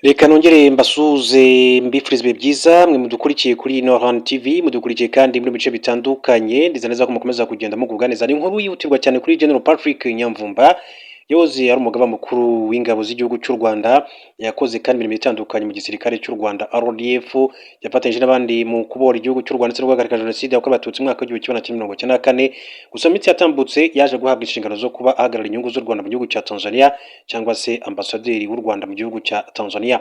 Reka nongere mbasuhuze, mbifuriza ibihe byiza, mwe mudukurikiye kuri Nohan TV, mudukurikiye kandi muri bice bitandukanye. Ndetse neza ko mukomeza kugenda mugubwa neza. Ni inkuru yihutirwa cyane kuri General Patrick Nyamvumba, yahoze ari umugaba mukuru w'ingabo z'igihugu cy'u Rwanda. Yakoze kandi imirimo itandukanye mu gisirikare cy'u Rwanda RDF, yafatanyije n'abandi mu kubohora igihugu cy'u Rwanda ndetse no guhagarika jenoside yakorewe Abatutsi mu mwaka w'1994. Gusa mu minsi yatambutse yaje guhabwa inshingano zo kuba ahagarara inyungu z'u Rwanda mu gihugu cya Tanzania, cyangwa se ambasaderi w'u Rwanda mu gihugu cya Tanzania.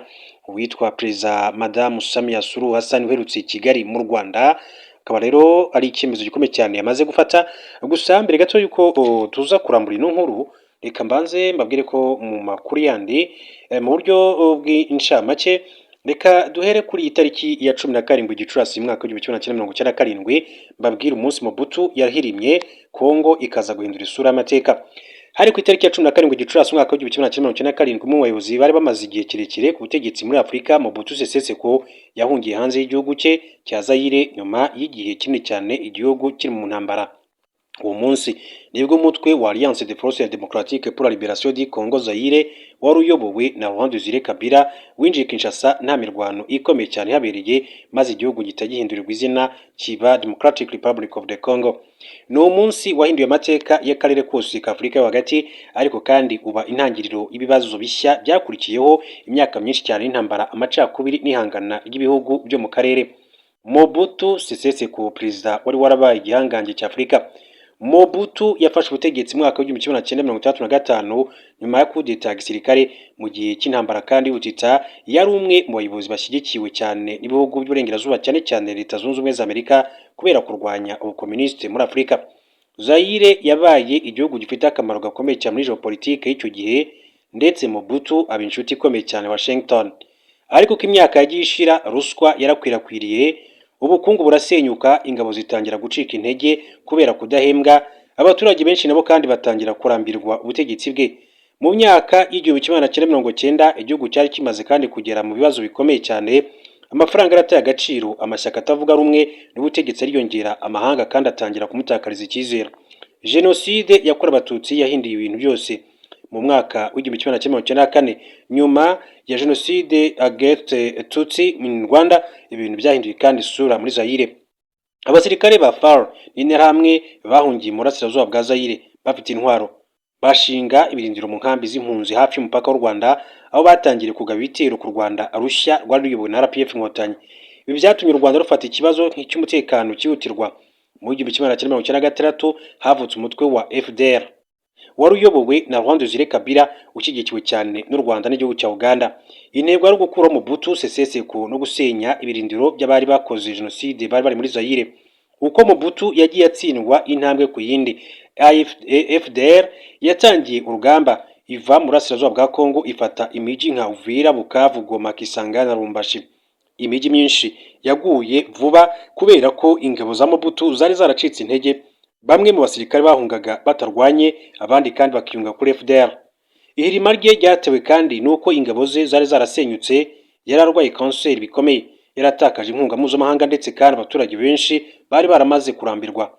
Uwitwa Perezida Madamu Samia Suluhu Hassan uherutse i Kigali mu Rwanda, akaba rero ari icyemezo gikomeye cyane yamaze gufata. Gusa mbere gato yuko tuza kurambura ino nkuru, reka mbanze mbabwire ko mu makuru yandi mu buryo bw'incamake, reka duhere kuri iyi tariki ya 17 Gicurasi, mwaka w'1997, mbabwire umunsi Mobutu yahirimye, Kongo ikaza guhindura isura y'amateka. Hari ku itariki ya 17 Gicurasi, umwaka w'1997, umwe mu bayobozi bari bamaze igihe kirekire ku butegetsi muri Afurika, Mobutu Sese Seko, yahungiye hanze y'igihugu cye cya Zaire nyuma y'igihe kinini cyane igihugu kiri mu ntambara. Uwo munsi nibwo umutwe wa Alliance des Forces Démocratiques pour la Libération du Congo Zaire, wari uyobowe na Laurent Désiré Kabila, winjiye Kinshasa nta mirwano ikomeye cyane ihabereye, maze igihugu gihita gihindurirwa izina kiba Democratic Republic of the Congo. Ni umunsi wahinduye amateka y'akarere kose ka Afurika yo hagati, ariko kandi uba intangiriro y'ibibazo bishya byakurikiyeho imyaka myinshi cyane y'intambara, amacakubiri n'ihangana ry'ibihugu byo mu karere. Mobutu Sese Seko, perezida wari warabaye igihangange cya Afurika. Mobutu yafashe ubutegetsi mu mwaka w'1965 nyuma ya kudeta ya gisirikare mu gihe cy'intambara kandi ubutita. Yari umwe mu bayobozi bashyigikiwe cyane n'ibihugu by'Uburengerazuba, cyane cyane Leta Zunze Ubumwe za Amerika, kubera kurwanya ubukomunisite muri Afurika. Zaire yabaye igihugu gifite akamaro gakomeye cyane muri geopolitike y'icyo gihe, ndetse Mobutu aba inshuti ikomeye cyane Washington. Ariko uko imyaka yagiye ishira, ruswa yarakwirakwiriye, ubukungu burasenyuka, ingabo zitangira gucika intege kubera kudahembwa, abaturage benshi nabo kandi batangira kurambirwa ubutegetsi bwe. Mu myaka y'1990, igihugu cyari kimaze kandi kugera mu bibazo bikomeye cyane. Amafaranga yarataye agaciro, amashyaka atavuga rumwe n'ubutegetsi ariyongera, amahanga kandi atangira kumutakariza icyizere. Jenoside yakorewe Abatutsi yahinduye ibintu byose. Mu mwaka w'1994, nyuma ya jenoside against Tutsi in Rwanda, ibintu byahinduye kandi isura muri Zaire. Abasirikare ba FAR n'Interahamwe bahungiye mu burasirazuba bwa Zaire bafite intwaro, bashinga ibirindiro mu nkambi z'impunzi hafi y'umupaka w'u Rwanda, aho batangiriye kugaba ibitero ku Rwanda rushya rwari ruyobowe na RPF Inkotanyi. Ibi byatumye u Rwanda rufata ikibazo nk'icy'umutekano cyihutirwa. Mu 1996 havutse umutwe wa FDLR wari uyobowe na Laurent Désiré Kabila, ushyigikiwe cyane n'u Rwanda n'igihugu cya Uganda. Intego yari ugukuraho Mobutu Sese Seko no gusenya ibirindiro by'abari bakoze jenoside bari bari muri Zaire. Uko Mobutu yagiye atsindwa intambwe ku yindi, FDLR yatangiye urugamba, iva mu burasirazuba bwa Kongo, ifata imijyi nka Uvira, Bukavu, Goma, Kisangani na Lubumbashi. Imijyi myinshi yaguye vuba kubera ko ingabo za Mobutu zari zaracitse intege. Bamwe mu basirikare bahungaga batarwanye, abandi kandi bakiyunga kuri FDLR. Ihirima rye ryatewe kandi nuko ingabo ze zari zarasenyutse, yari arwaye kanseri bikomeye, yaratakaje inkunga mpuzamahanga, ndetse kandi abaturage benshi bari baramaze kurambirwa.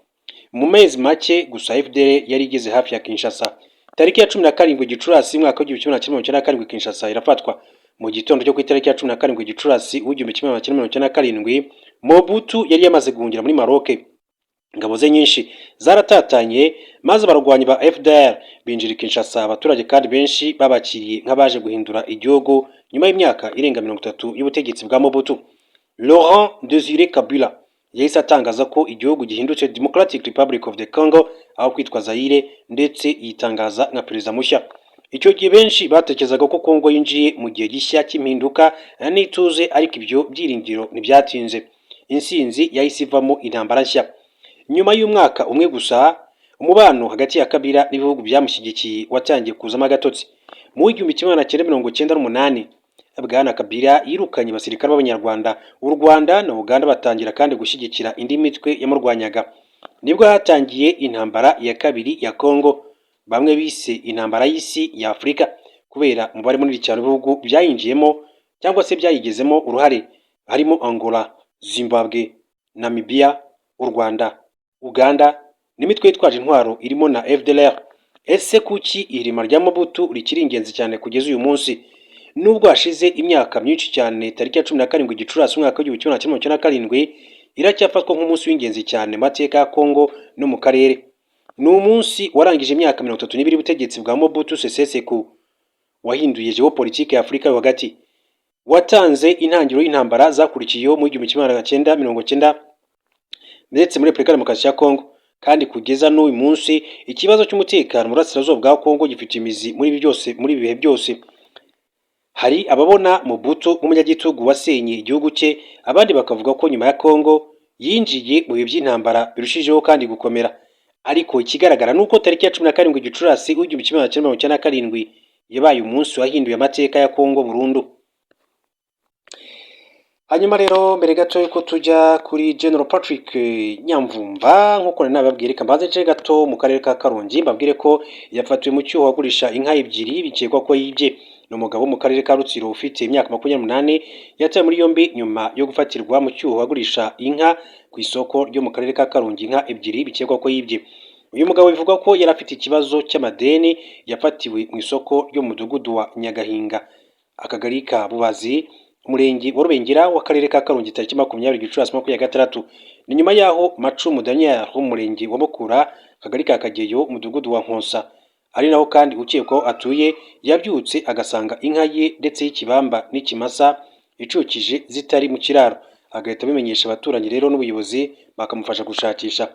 Mu mezi make gusa FDLR yari igeze hafi ya Kinshasa. Tariki ya 17 Gicurasi, umwaka w'1997, Kinshasa irafatwa. Mu gitondo cyo ku itariki ya 17 Gicurasi w'1997, Mobutu yari yamaze guhungira muri Maroc. Ingabo ze nyinshi zaratatanye, maze abarwanyi ba FDLR binjira i Kinshasa. Abaturage kandi benshi babakiriye nk'abaje guhindura igihugu nyuma y'imyaka irenga 30 y'ubutegetsi bwa Mobutu. Laurent Désiré Kabila yahise atangaza ko igihugu gihindutse Democratic Republic of the Congo aho kwitwa Zaire, ndetse yitangaza nka perezida mushya. Icyo gihe benshi batekerezaga ko Congo yinjiye mu gihe gishya cy'impinduka n'ituze, ariko ibyo byiringiro ntibyatinze. Intsinzi yahise ivamo intambara nshya. Nyuma y'umwaka umwe gusa, umubano hagati ya Kabila n'ibihugu byamushyigikiye watangiye kuzamo agatotsi. Mu 1998, Bwana Kabila yirukanye abasirikare b'Abanyarwanda. U Rwanda na Uganda batangira kandi gushyigikira indi mitwe yamurwanyaga. Nibwo hatangiye intambara ya kabiri ya Congo, bamwe bise intambara y'isi ya Afurika kubera umubare munini cyane w'ibihugu byayinjiyemo cyangwa se byayigizemo uruhare, harimo Angola, Zimbabwe, Namibia, u Rwanda, Uganda n'imitwe yitwaje intwaro irimo na FDLR. Ese kuki ihirima rya Mobutu rikiri ingenzi cyane kugeza uyu munsi? Nubwo hashize imyaka myinshi cyane, tariki ya 17 Gicurasi umwaka w'1997 iracyafatwa nk'umunsi w'ingenzi cyane mu mateka ya Kongo no mu karere. Ni umunsi warangije imyaka 32 y'ubutegetsi bwa Mobutu Sese Seko, wahinduye géopolitique ya Afurika yo hagati, watanze intangiriro y'intambara zakurikiyeho mu 1990 ndetse muri Repubulika Demokarasi ya Kongo. Kandi kugeza n'uyu munsi, ikibazo cy'umutekano mu burasirazuba bwa Kongo gifite imizi muri ibi byose, muri ibi bihe byose. Hari ababona Mobutu nk'umunyagitugu wasenye igihugu cye, abandi bakavuga ko nyuma ya Kongo yinjiye mu bihe by'intambara birushijeho kandi gukomera. Ariko ikigaragara ni uko tariki ya 17 Gicurasi w'1997 yabaye umunsi wahinduye amateka ya Kongo burundu. Hanyuma rero, mbere gato yuko tujya kuri General Patrick Nyamvumba, nk'uko nari nababwiye, reka mbanze nce gato mu karere ka Karongi, mbabwire ko yafatiwe mu cyuho agurisha inka ebyiri bikekwa ko yibye. Ni umugabo wo mu karere ka Rutsiro ufite imyaka 28, yatawe muri yombi nyuma yo gufatirwa mu cyuho agurisha inka ku isoko ryo mu karere ka Karongi, inka ebyiri bikekwa ko yibye. Uyu mugabo bivugwa ko yari afite ikibazo cy'amadeni, yafatiwe mu isoko ryo mu mudugudu wa Nyagahinga, akagari ka Bubazi, umurenge wa Rubengera w'akarere ka Karongi, tariki 20 Gicurasi 26. Ni nyuma y'aho Macumu Daniel wo mu murenge wa Mukura, akagari ka Kageyo, umudugudu wa Nkosa, ari naho kandi ukekwaho atuye, yabyutse agasanga inka ye ndetse y'ikibamba n'ikimasa icukije zitari mu kiraro, agahita abimenyesha abaturanyi rero n'ubuyobozi, bakamufasha gushakisha.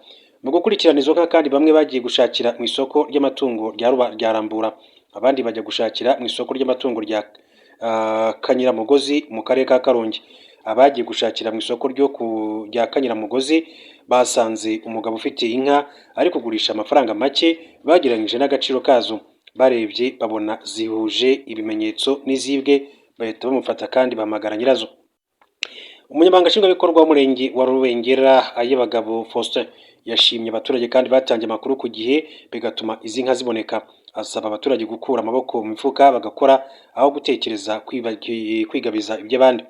Mu gukurikirana izo nka kandi, bamwe bagiye gushakira mu isoko ry'amatungo rya Rambura, abandi bajya gushakira mu isoko ry'amatungo rya Kanyiramugozi mu karere ka Karongi. Abagiye gushakira mu isoko rya Kanyiramugozi basanze umugabo ufite inka ari kugurisha amafaranga make bagereranyije n'agaciro kazo. Barebye babona zihuje ibimenyetso n'izibwe, bahita bamufata kandi bahamagara nyirazo. Umunyamabanga Nshingwabikorwa w'umurenge wa Rubengera, Ayebagabo Faustin, yashimye abaturage kandi batangiye amakuru ku gihe, bigatuma izi nka ziboneka. Asaba abaturage gukura amaboko mu mifuka bagakora aho gutekereza kwigabiza iby'abandi.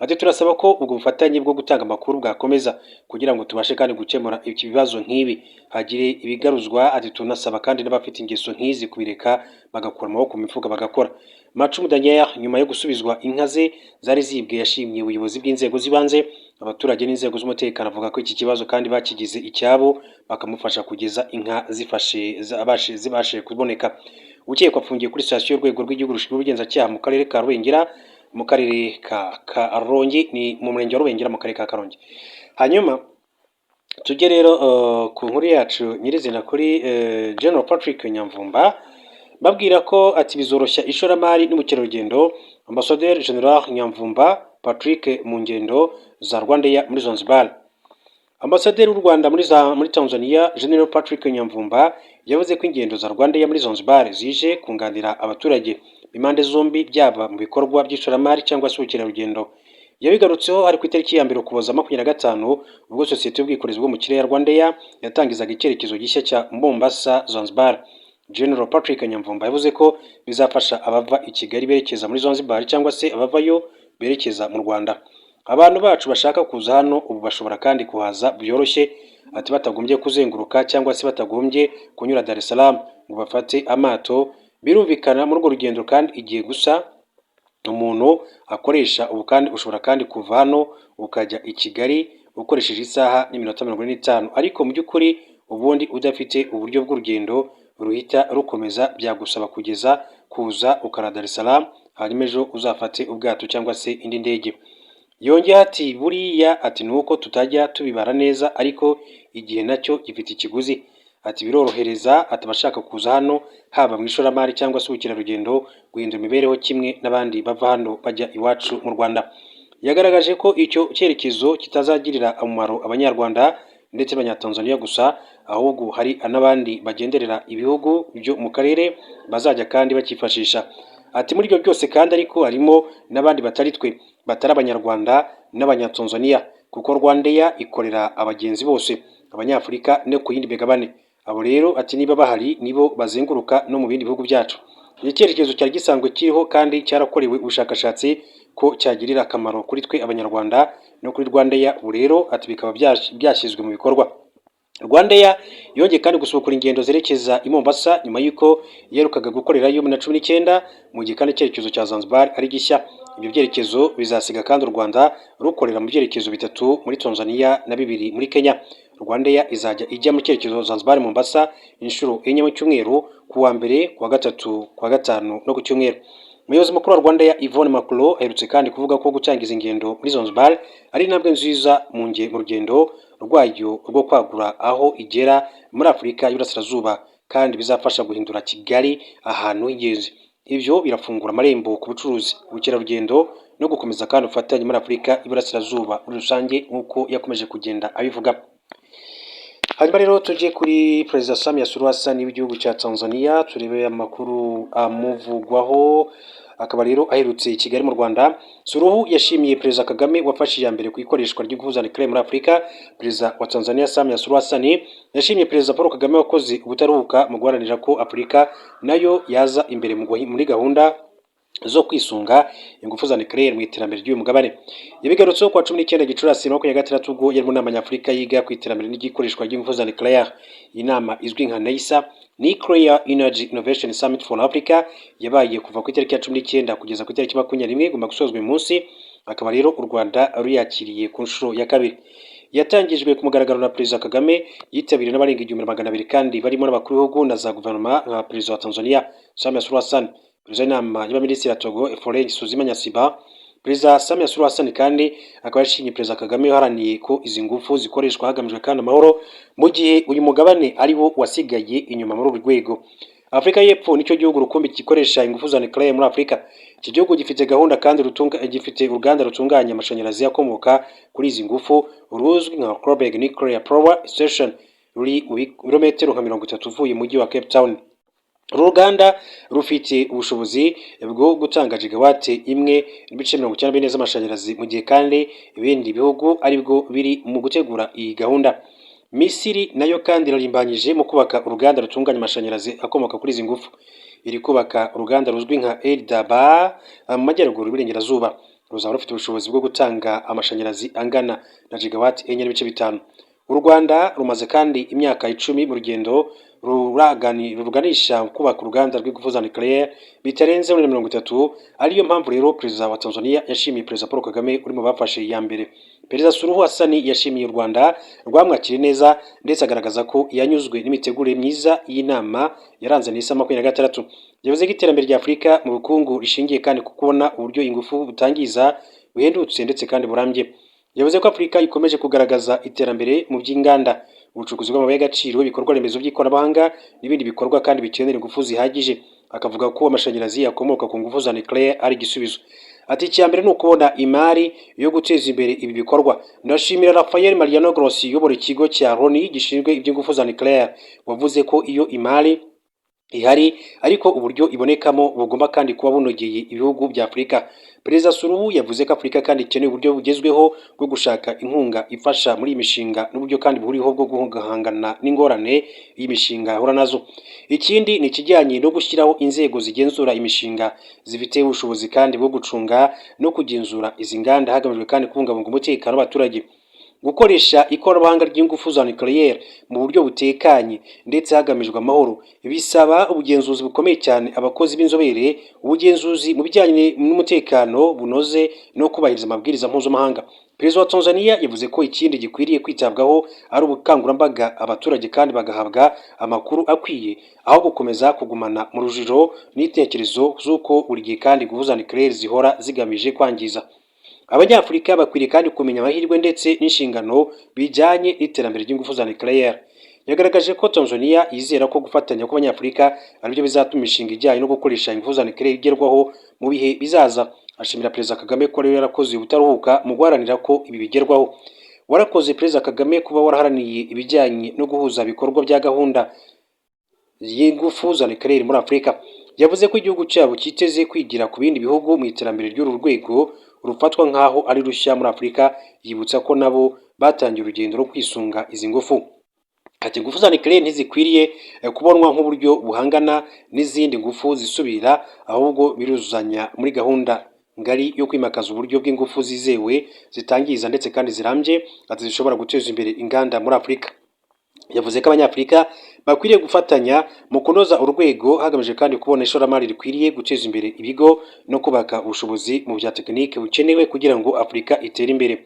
Ati: "Turasaba ko ubwo bufatanye bwo gutanga amakuru bwakomeza kugira ngo tubashe kandi gukemura ibibazo nk'ibi, hagire ibigaruzwa." Ati: "Tunasaba kandi n'abafite ingeso nk'izi kubireka, bagakura amaboko mu mifuka bagakora." Macumu Daniel, nyuma yo gusubizwa inka ze zari zibwe, yashimye ubuyobozi bw'inzego z'ibanze, abaturage n'inzego z'umutekano. Avuga ko iki kibazo kandi bakigize icyabo, bakamufasha kugeza inka zifashe zibashije kuboneka. Ukekwa afungiye kuri sitasiyo y'Urwego rw'Igihugu rushinzwe Ubugenzacyaha mu karere ka Rubengera, mu karere ka Karongi, ni mu murenge wa Rubengera mu karere ka Karongi. Hanyuma tujye rero ku nkuru yacu nyirizina, kuri General Patrick Nyamvumba, babwira ko ati bizoroshya ishoramari n'ubukerarugendo. Ambasaderi General Nyamvumba Patrick mu ngendo za RwandAir muri Zanzibar. Ambasaderi w'u Rwanda muri Tanzania, General Patrick Nyamvumba, yavuze ko ingendo za RwandAir muri Zanzibar zije kunganira abaturage b'impande zombi, byaba mu bikorwa by'ishoramari cyangwa se ubukerarugendo. Yabigarutseho ari ku itariki ya 1 Ukuboza 25, ubwo sosiyete y'ubwikorezi bwo mu kirere ya RwandAir yatangizaga icyerekezo gishya cya Mombasa Zanzibar. General Patrick Nyamvumba yavuze ko bizafasha abava i Kigali berekeza muri Zanzibar cyangwa se abavayo berekeza mu Rwanda. "Abantu bacu bashaka kuza hano ubu bashobora kandi kuhaza byoroshye," ati, "batagombye kuzenguruka cyangwa se batagombye kunyura Dar es Salaam ngo bafate amato. Birumvikana muri urwo rugendo kandi igihe gusa umuntu akoresha ubu, kandi ushobora kandi kuva hano ukajya i Kigali ukoresheje isaha n'iminota 45, ariko mu by'ukuri ubundi udafite uburyo bw'urugendo ruhita rukomeza, byagusaba kugeza kuza ukara Dar es Salaam, hanyuma ejo uzafate ubwato cyangwa se indi ndege." Yongeyeho ati: "Buriya," ati, "ni uko tutajya tubibara neza, ariko igihe nacyo gifite ikiguzi." Ati: "Birorohereza," ati, "abashaka kuza hano, haba mu ishoramari cyangwa se ubukerarugendo, guhindura imibereho kimwe n'abandi bava hano bajya iwacu mu Rwanda." Yagaragaje ko icyo cyerekezo kitazagirira umumaro Abanyarwanda ndetse n'Abanyatanzaniya gusa, ahubwo hari n'abandi bagenderera ibihugu byo mu karere bazajya kandi bakifashisha. Ati: "Muri ibyo byose kandi ariko harimo n'abandi batari twe, batari Abanyarwanda n'Abanyatanzaniya, kuko RwandAir ikorera abagenzi bose, Abanyafurika no ku yindi migabane. Abo rero," ati, "niba bahari, nibo bazenguruka no mu bindi bihugu byacu." Iki cyerekezo cyari gisanzwe kiriho kandi cyarakorewe ubushakashatsi ko cyagirira akamaro kuri twe Abanyarwanda no kuri RwandAir. Ubu rero, ati, bikaba byashyizwe mu bikorwa. RwandAir yongeye kandi gusubukura ingendo zerekeza i Mombasa nyuma y'uko yaherukaga gukorerayo muri 19, mu gihe kandi icyerekezo cya Zanzibar ari gishya. Ibyo byerekezo bizasiga kandi u Rwanda rukorera mu byerekezo bitatu muri Tanzania na bibiri muri Kenya. RwandAir izajya ijya mu cyerekezo Zanzibar Mombasa inshuro enye mu cyumweru: ku wa mbere, ku wa gatatu, ku wa gatanu no ku cyumweru. Umuyobozi mukuru wa RwandAir, Yvonne Macro, aherutse kandi kuvuga ko gutangiza ingendo muri Zanzibar ari intambwe nziza mu rugendo rwayo rwo kwagura aho igera muri Afurika y'Iburasirazuba, kandi bizafasha guhindura Kigali ahantu h'ingenzi. Ibyo birafungura amarembo ku bucuruzi, ubukerarugendo no gukomeza kandi ubufatanye muri Afurika y'Iburasirazuba muri rusange, nk'uko yakomeje kugenda abivuga. Hanyuma rero tujye kuri Perezida Samia Suluhu Hassan w'igihugu cya Tanzania, turebe amakuru amuvugwaho. Akaba rero aherutse i Kigali mu Rwanda. Suluhu yashimiye Perezida Kagame wafashe iya mbere ku ikoreshwa ry'ingufu za nucléaire muri Afurika. Perezida wa Tanzania, Samia Suluhu Hassan, yashimiye Perezida Paul Kagame wakoze ubutaruhuka mu guharanira ko Afurika nayo yaza imbere muri gahunda zo kwisunga ingufu za nucléaire mu iterambere ry'uyu mugabane. Yabigarutseho kuwa 19 Gicurasi 2026, ubwo yari mu nama nyafurika yiga ku iterambere n'igikoreshwa ry'ingufu za nucléaire. Iyi nama izwi nka NEISA, Nuclear Energy Innovation Summit for Africa, yabaye kuva ku itariki ya 19 kugeza ku itariki 21, igomba gusozwa uyu munsi. Akaba rero u Rwanda ruyakiriye ku nshuro ya kabiri. Yatangijwe ku mugaragaro na Perezida Kagame, yitabiriwe n'abarenga 1200 kandi barimo n'abakuru b'ibihugu na za guverinoma nka Perezida wa Tanzania, Samia Suluhu Hassan, Perezida w'inama y'abaminisitiri ya Togo, Faure Essozimna Gnassingbé. Perezida Samia Suluhu Hassan kandi akaba yashimye Perezida Kagame waharaniye ko izi ngufu zikoreshwa hagamijwe kandi amahoro, mu gihe uyu mugabane ari wo wasigaye inyuma muri uru rwego. Afurika y'Epfo nicyo gihugu rukumbi gikoresha ingufu za nucléaire muri Afurika. Iki gihugu gifite gahunda kandi gifite uruganda rutunganya amashanyarazi akomoka kuri izi ngufu ruzwi nka Koeberg Nuclear Power Station, ruri mu birometero nka 30 uvuye mu mujyi wa Cape Town. Uru ruganda rufite ubushobozi bwo gutanga gigawate 1.94 z'amashanyarazi, mu gihe kandi ibindi bihugu aribwo biri mu gutegura iyi gahunda. Misiri nayo kandi irarimbanyije mu kubaka uruganda rutunganya amashanyarazi akomoka kuri izi ngufu. Iri kubaka uruganda ruzwi nka El Dabaa mu majyaruguru y'uburengerazuba, ruzaba rufite ubushobozi bwo gutanga amashanyarazi angana na gigawati 4.5. U Rwanda rumaze kandi imyaka 10 mu rugendo ruganisha kubaka uruganda rw'ingufu za nucléaire bitarenze muri 30. Ariyo mpamvu rero Perezida wa Tanzania yashimiye Perezida Paul Kagame uri mu bafashe iya mbere. Perezida Suluhu Hassan yashimiye u Rwanda rwamwakiriye neza, ndetse agaragaza ko yanyuzwe n'imitegurire myiza y'inama yaranze NEISA 26. Yavuze ko iterambere rya Afurika mu bukungu rishingiye kandi ku kubona uburyo ingufu butangiza, buhendutse ndetse kandi burambye. Yavuze ko Afurika ikomeje kugaragaza iterambere mu by'inganda, ubucukuzi bw'amabuye y'agaciro, ibikorwa remezo by'ikoranabuhanga n'ibindi bikorwa kandi bikenera ingufu zihagije, akavuga ko amashanyarazi akomoka ku ngufu za nucléaire ari igisubizo. Ati: "Icya mbere ni ukubona imari yo guteza imbere ibi bikorwa. Ndashimira Rafael Mariano Grossi uyobora ikigo cya Loni gishinzwe iby'ingufu za nucléaire, wavuze ko iyo imari ihari ariko uburyo ibonekamo bugomba kandi kuba bunogeye ibihugu bya Afurika." Perezida Suluhu yavuze ko Afurika kandi ikeneye uburyo bugezweho bwo gushaka inkunga ifasha muri iyi mishinga, n'uburyo kandi buhuriweho bwo guhangana n'ingorane iyi mishinga ihura nazo. Ikindi ni ikijyanye no gushyiraho inzego zigenzura imishinga zifite ubushobozi kandi bwo gucunga no kugenzura izi nganda, hagamijwe kandi kubungabunga umutekano w'abaturage. Gukoresha ikoranabuhanga ry'ingufu za nucléaire mu buryo butekanye ndetse hagamijwe amahoro bisaba ubugenzuzi bukomeye cyane, abakozi b'inzobere, ubugenzuzi mu bijyanye n'umutekano bunoze no kubahiriza amabwiriza mpuzamahanga. Perezida wa Tanzania yavuze ko ikindi gikwiriye kwitabwaho ari ubukangurambaga, abaturage kandi bagahabwa amakuru akwiye, aho gukomeza kugumana mu rujijo n'itekerezo z'uko buri gihe kandi ingufu za nucléaire zihora zigamije kwangiza. Abanyafurika bakwiriye kandi kumenya amahirwe ndetse n'inshingano bijyanye n'iterambere ry'ingufu za nucléaire. Yagaragaje ko Tanzania yizera ko gufatanya kw'Abanyafurika aribyo bizatuma imishinga ijyanye no gukoresha ingufu za nucléaire igerwaho mu bihe bizaza. Ashimira Perezida Kagame ko rero yarakoze ubutaruhuka mu guharanira ko ibi bigerwaho. "Warakoze Perezida Kagame kuba waraharaniye ibijyanye no guhuza ibikorwa bya gahunda y'ingufu za nucléaire muri Afurika." Yavuze ko igihugu cyabo cyiteze kwigira ku bindi bihugu mu iterambere ry'uru rwego rufatwa nk'aho ari rushya muri Afurika, yibutsa ko nabo batangiye urugendo rwo kwisunga izi ngufu. Ati: "Ingufu za nucléaire ntizikwiriye kubonwa nk'uburyo buhangana n'izindi ngufu zisubira, ahubwo biruzuzanya muri gahunda ngari yo kwimakaza uburyo bw'ingufu zizewe, zitangiza ndetse kandi zirambye." Ati: "Zishobora guteza imbere inganda muri Afurika." Yavuze ko Abanyafurika bakwiriye gufatanya mu kunoza urwego, hagamijwe kandi kubona ishoramari rikwiriye, guteza imbere ibigo no kubaka ubushobozi mu bya tekinike bukenewe kugira ngo Afurika itere imbere.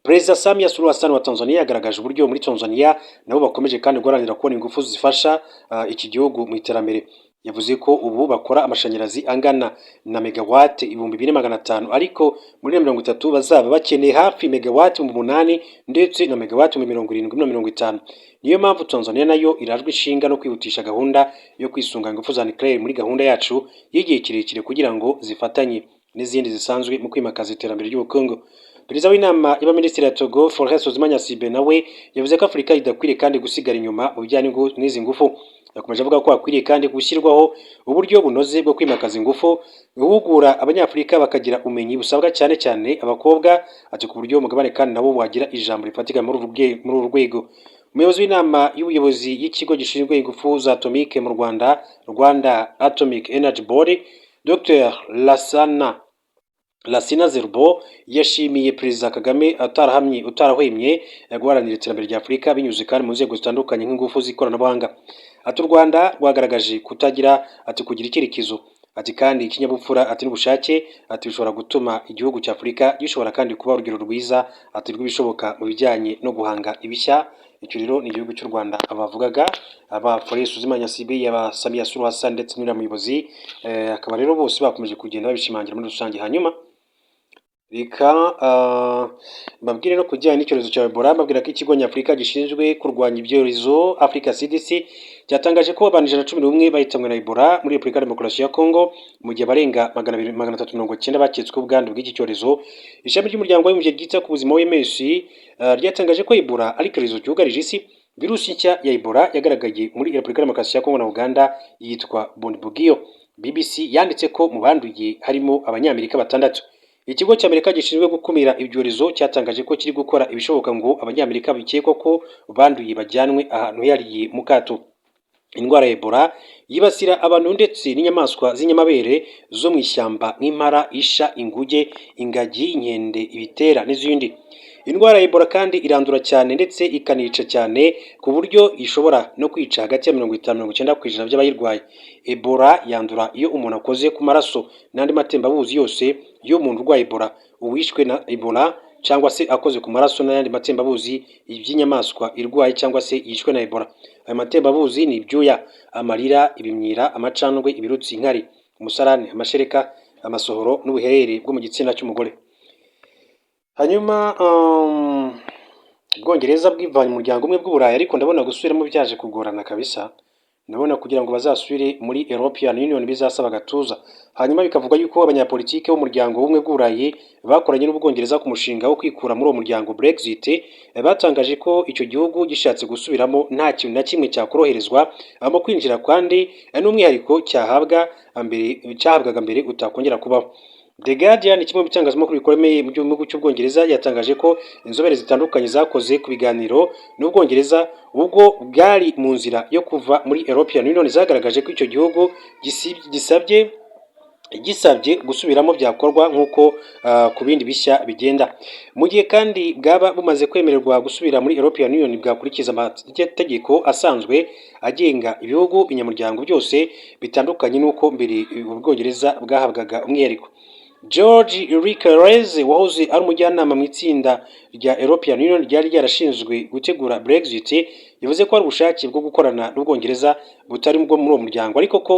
Perezida Samia Suluhu Hassan wa Tanzania yagaragaje uburyo muri Tanzania nabo bakomeje kandi guharanira kubona ingufu zifasha iki gihugu mu iterambere. Yavuze ko ubu bakora amashanyarazi angana na megawate 4500, ariko muri 30 bazaba bakeneye hafi megawate 8000 ndetse na megawate 70 na 50. Niyo mpamvu Tanzania nayo irajwe ishinga no kwihutisha gahunda yo kwisunga ingufu za nucléaire muri gahunda yacu y'igihe kirekire, kugira ngo zifatanye n'izindi zisanzwe mu kwimakaza iterambere ry'ubukungu. Perezida w'inama y'abaminisitiri ya Togo, Faure Essozimna Gnassingbé, nawe yavuze ko Afurika idakwiriye kandi gusigara inyuma mu bijyanye n'izi ngufu. Yakomeje avuga ko hakwiriye kandi gushyirwaho uburyo bunoze bwo kwimakaza ingufu, guhugura Abanyafurika bakagira ubumenyi busabwa, cyane cyane abakobwa, ati ku buryo umugabane kandi nabo wagira ijambo rifatika muri uru rwego. Umuyobozi w'inama y'ubuyobozi y'ikigo gishinzwe ingufu za atomike mu Rwanda, Rwanda Atomic Energy Board, Dr Lassina Zerbo, yashimiye Perezida Kagame atarahamye utarahwemye guharanira iterambere rya Afurika binyuze kandi mu nzego zitandukanye nk'ingufu z'ikoranabuhanga. Ati u Rwanda rwagaragaje kutagira, ati kugira icyerekezo, ati kandi ikinyabupfura, ati n'ubushake, ati bishobora gutuma igihugu cya Afurika gishobora kandi kuba urugero rwiza, ati rw'ibishoboka mu bijyanye no guhanga ibishya. Icyo rero ni igihugu cy'u Rwanda abavugaga, aba Faure Essozimna Gnassingbé, aba Samia Suluhu Hassan ndetse n'uriya muyobozi, akaba rero bose bakomeje kugenda babishimangira muri rusange. Hanyuma reka mbabwire no kujyanye n'icyorezo cya Ebola, mbabwira ko ikigo nyafurika gishinzwe kurwanya ibyorezo, Africa CDC, cyatangaje ko abantu 111 bahitanywe na Ebola muri Repubulika ya Demokarasi ya Congo, mu gihe abarenga 200, 390 baketsweho ubwandu bw'iki cyorezo. Ishami ry'umuryango w'abibumbye ryita ku buzima, OMS, ryatangaje ko Ebola ari icyorezo cyugarije isi. Virusi nshya ya Ebola yagaragaye muri Repubulika ya Demokarasi ya Congo na Uganda yitwa Bundibugyo. BBC yanditse ko mu banduye harimo Abanyamerika batandatu. Ikigo cy'Amerika gishinzwe gukumira ibyorezo cyatangaje ko kiri gukora ibishoboka ngo Abanyamerika bikekwa ko banduye bajyanwe ahantu hihariye mu kato. Indwara ya Ebola yibasira abantu ndetse n'inyamaswa z'inyamabere zo mu ishyamba nk'impara, isha, inguge, ingagi, inkende, ibitera n'izindi. Indwara ya Ebola kandi irandura cyane ndetse ikanica cyane, ku buryo ishobora no kwica hagati ya 50 na 90% by'abayirwaye. Ebola yandura iyo umuntu akoze ku maraso n'andi matembabuzi yose y'umuntu urwaye Ebola, uwishwe na Ebola, cyangwa se akoze ku maraso n'ayandi matembabuzi by'inyamaswa irwaye cyangwa se yishwe na Ebola. Ayo matembabuzi ni ibyuya, amarira, ibimyira, amacandwe, ibirutsi, inkari, umusarane, amashereka, amasohoro n'ubuherere bwo mu gitsina cy'umugore. Hanyuma Ubwongereza bwivanye umuryango umwe bw'Uburayi, ariko ndabona gusubiramo byaje kugorana kabisa. Ndabona kugira ngo bazasubire muri European Union bizasaba agatuza. Hanyuma bikavugwa yuko abanyapolitike b'umuryango w'ubumwe bw'Uburayi bakoranye n'Ubwongereza ku mushinga wo kwikura muri uwo muryango, Brexit, batangaje ko icyo gihugu gishatse gusubiramo nta kintu na kimwe cyakoroherezwa mu kwinjira, kandi n'umwihariko cyahabwa mbere cyahabwaga mbere utakongera kubaho. The Guardian, kimwe mu bitangazamakuru bikomeye mu gihugu cy'Ubwongereza, yatangaje ko inzobere zitandukanye zakoze ku biganiro n'Ubwongereza ubwo bwari mu nzira yo kuva muri European Union zagaragaje ko icyo gihugu gisabye gusubiramo byakorwa nk'uko ku bindi bishya bigenda. Mu gihe kandi bwaba bumaze kwemererwa gusubira muri European Union, bwakurikiza amategeko asanzwe agenga ibihugu binyamuryango byose, bitandukanye n'uko mbere Ubwongereza bwahabwaga umwihariko. George Rickles, wahoze ari umujyanama mu itsinda rya European Union ryari ryarashinzwe gutegura Brexit, yavuze ko hari ubushake bwo gukorana n'Ubwongereza butari bwo muri uwo muryango, ariko ko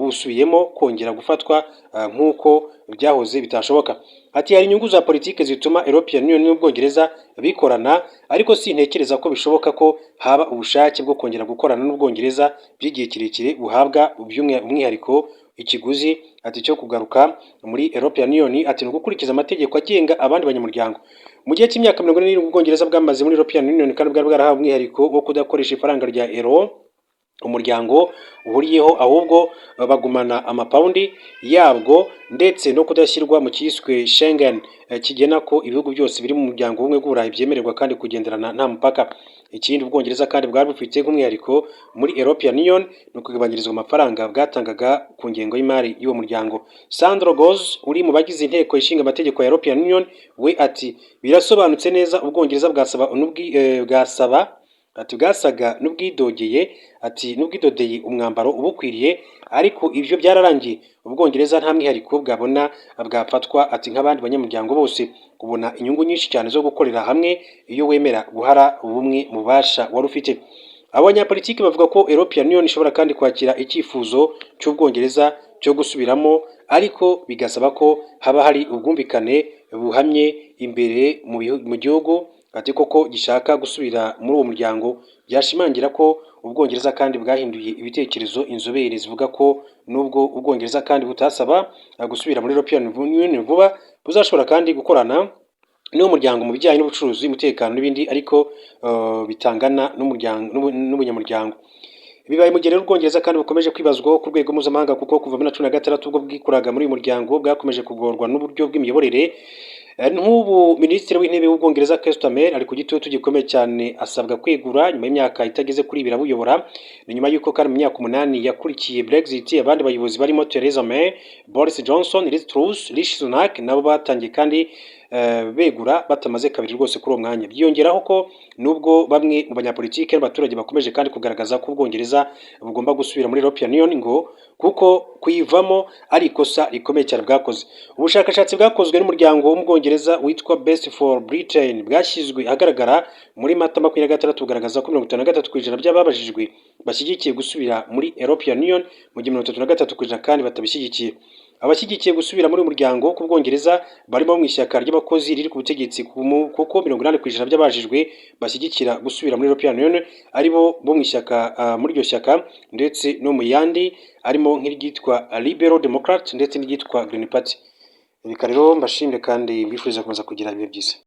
busubiyemo kongera gufatwa nk'uko byahoze bitashoboka. Ati hari inyungu za politiki zituma European Union n'Ubwongereza bikorana, ariko sintekereza ko bishoboka ko haba ubushake bwo kongera gukorana n'Ubwongereza by'igihe kirekire buhabwa umwihariko. Ikiguzi, ati, cyo kugaruka muri European Union, ati, ni ugukurikiza amategeko agenga abandi banyamuryango. Mu gihe cy'imyaka 47 Ubwongereza bwamaze muri European Union kandi bwari bwarahawe umwihariko wo kudakoresha ifaranga rya euro umuryango uhuriyeho, ahubwo bagumana amapawundi yabwo, ndetse no kudashyirwa mu cyiswe Schengen, kigena ko ibihugu byose biri mu muryango w'ubumwe bw'Uburayi byemererwa kandi kugenderana nta mupaka. Ikindi Ubwongereza kandi bwari bufite nk'umwihariko muri European Union ni ukugabanyirizwa amafaranga bwatangaga ku ngengo y'imari y'uwo muryango. Sandro Gozi, uri mu bagize inteko ishinga amategeko ya European Union, we ati birasobanutse neza, Ubwongereza bwasaba Ati bwasaga n'ubwidogeye, ati n'ubwidodeye umwambaro ubukwiriye, ariko ivyo byararangiye. Ubwongereza nta mwihariko bwabona bwafatwa, ati nk'abandi banyamuryango bose ubona inyungu nyinshi cyane zo gukorera hamwe iyo wemera guhara ubumwe mu bubasha wari ufite. Abo banyapolitiki bavuga ko European Union ishobora kandi kwakira icyifuzo cy'Ubwongereza cyo gusubiramo, ariko bigasaba ko haba hari ubwumvikane buhamye imbere mu gihugu, ati koko gishaka gusubira muri uwo muryango. Byashimangira ko Ubwongereza kandi bwahinduye ibitekerezo. Inzobere zivuga ko nubwo Ubwongereza kandi butasaba gusubira muri European Union vuba, buzashobora kandi gukorana n'uwo muryango mu bijyanye n'ubucuruzi, umutekano n'ibindi, ariko bitangana n'ubunyamuryango. Bibaye mu gihe rero Ubwongereza kandi bukomeje kwibazwaho ku rwego mpuzamahanga, kuko kuva muri 2016 ubwo bwikuraga muri uyu muryango bwakomeje kugorwa n'uburyo bw'imiyoborere. Nk'ubu Minisitiri w'Intebe w'Ubwongereza Keir Starmer ari ku gitutu gikomeye cyane, asabwa kwegura nyuma y'imyaka itageze kuri 2 abuyobora. Ni nyuma y'uko kandi mu myaka 8 yakurikiye Brexit abandi bayobozi barimo Theresa May, Boris Johnson, Liz Truss, Rishi Sunak nabo batangiye kandi begura batamaze kabiri rwose kuri uwo mwanya. Byiyongeraho ko nubwo bamwe mu banyapolitike n'abaturage bakomeje kandi kugaragaza ko Ubwongereza bugomba gusubira muri European Union, ngo kuko kuyivamo ari ikosa rikomeye cyane bwakoze. Ubushakashatsi bwakozwe n'umuryango wo mu Bwongereza witwa Best for Britain bwashyizwe ahagaragara muri Mata 26 bugaragaza ko 53% by'ababajijwe bashyigikiye gusubira muri European Union, mu gihe 33% kandi batabishyigikiye. Abashyigikiye gusubira muri uyu muryango ku Bwongereza barimo mu ishyaka ry'abakozi riri ku butegetsi, kuko 80% by'abajijwe bashyigikira gusubira muri European Union aribo bo mu ishyaka muri iryo shyaka ndetse no mu yandi arimo nk'iryitwa Liberal Democrat ndetse n'iryitwa Green Party. Reka rero mbashimire kandi mbifuriza gukomeza kugira ibihe byiza.